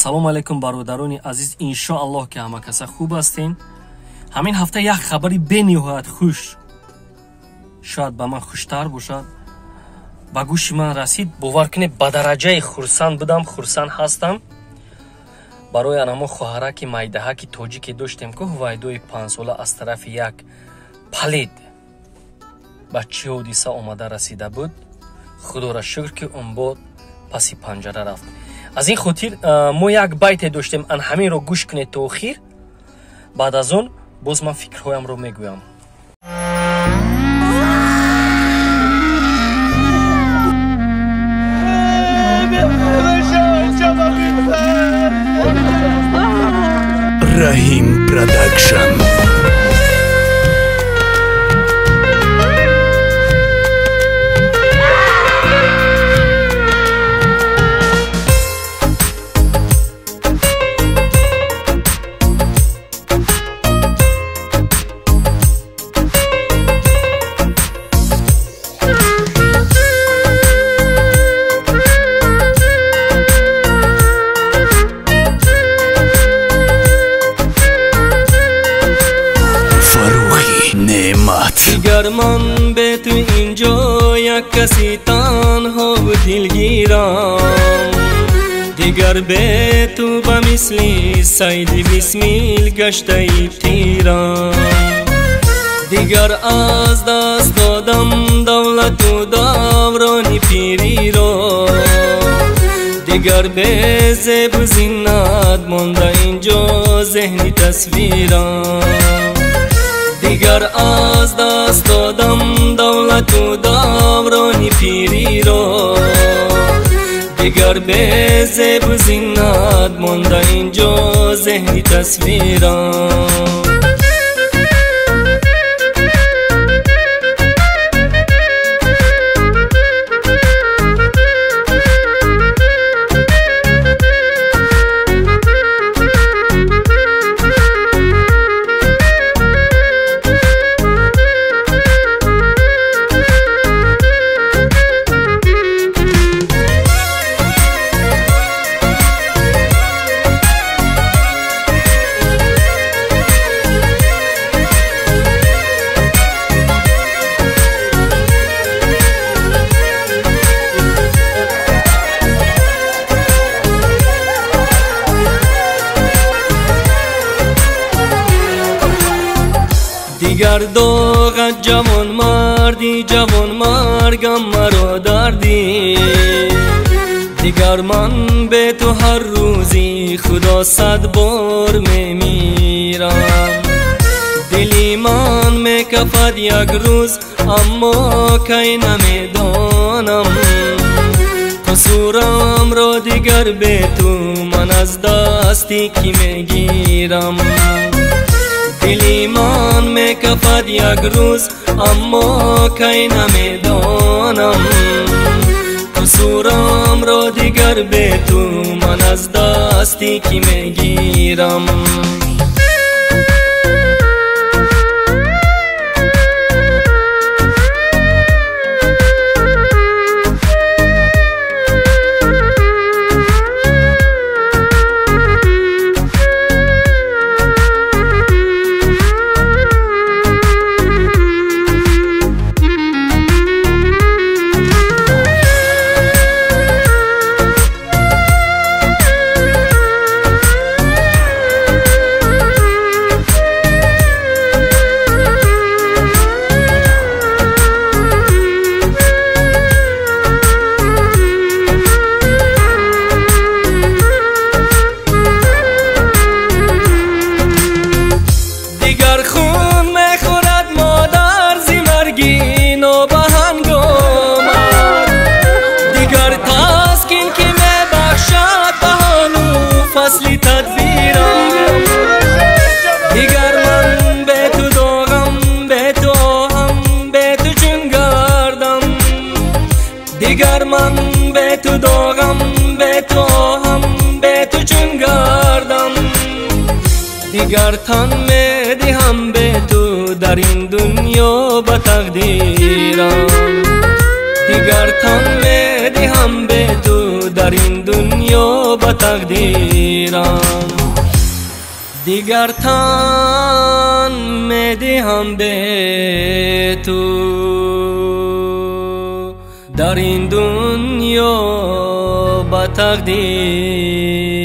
Салом алейкум бародарони азиз, иншоаллоҳ ки ҳама каса хуб ҳастен. Ҳамин ҳафта як хабари бениҳоят хуш, шояд ба ман хуштар бошад, ба гӯши ман расид. Бовар кунед, ба дараҷаи хурсанд будам, хурсанд ҳастам. Барои анамо хоҳараки майдаҳаки тоҷике доштем, ку ҳувайдои панҷсола аз тарафи як палид ба чӣ ҳодиса омада расида буд. Худоро шукр, ки он бод паси панҷара рафт. Аз ин хотир мо як байте доштем, ан ҳаминро гӯш кунед то охир. Баъд аз он боз ман фикрҳоямро мегӯям. Раҳим Продакшн. Дигар ман бе ту инҷо як каси танҳову дилгирам. Дигар бе ту ба мисли сайди бисмил гаштаи тирам. Дигар аз даст додам давлату даврони пириро. Дигар бе зебу зинат монда инҷо зеҳни тасвирам. Дигар аз даст додам давлату даврони пириро. Дигар бе зебу зинат монда инҷо зеҳни тасвирам. Дигар доғат ҷавонмарди, ҷавонмаргам маро дарди. Дигар ман бе ту ҳар рӯзи худо сад бор мемирам. Дили ман мекафад як рӯз, аммо кай намедонам. Қусурамро дигар бе ту ман аз дасти кӣ мегирам. Дили ман мекафад як рӯз, аммо кай намедонам. Қусурамро дигар бе ту ман аз дасти кӣ мегирам. Дигар хун мехӯрад модар зи марги нобаҳангомад. Дигар таскин ки мебахшад ба ҳолу фасли тадбирам. Дигар ман бе ту доғам, бе ту оҳам, бе ту чун гардам. Дигар ман бе ту доғам, бе ту оҳам, бе ту чун гардам. Дигар тан медиҳам бе ту дар ин дунё ба тақдирам. Дигар тан медиҳам бе ту дар ин дунё ба тақдирам. Дигар тан медиҳам бе ту, дар ин дунё ба тақдирам.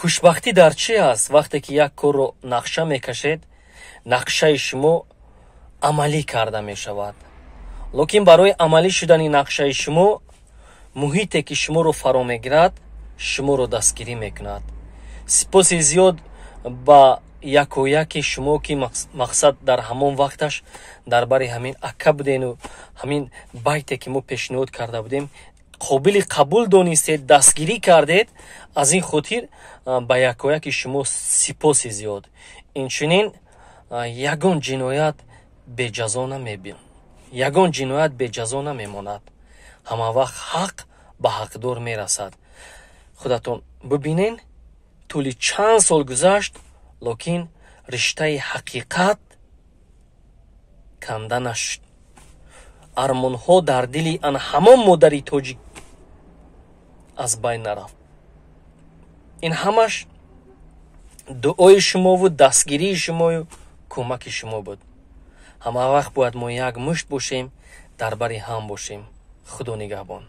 Хушбахтӣ дар чӣ аст? Вақте ки як корро нақша мекашед, нақшаи шумо амалӣ карда мешавад. Лекин барои амалӣ шудани нақшаи шумо муҳите ки шуморо фаро мегирад, шуморо дастгирӣ мекунад. Сипоси зиёд ба якояки шумо ки мақсад дар ҳамон вақташ дар бари ҳамин ака будену ҳамин байте ки мо пешниҳод карда будем қобили қабул донистед, дастгирӣ кардед. Аз ин хотир ба якояки шумо сипоси зиёд. Инчунин ягон ҷиноят беҷазо намебин, ягон ҷиноят беҷазо намемонад. Ҳама вақт ҳақ ба ҳақдор мерасад. Худатон бибинен, тӯли чанд сол гузашт, лекин риштаи ҳақиқат канда нашуд. Армонҳо дар дили ан ҳамон модари тоҷик аз байн нарафт. Ин ҳамаш дуои шумову дастгирии шумою кӯмаки шумо буд. Ҳама вақт бояд мо як мушт бошем, дар бари ҳам бошем. Худо нигаҳбон.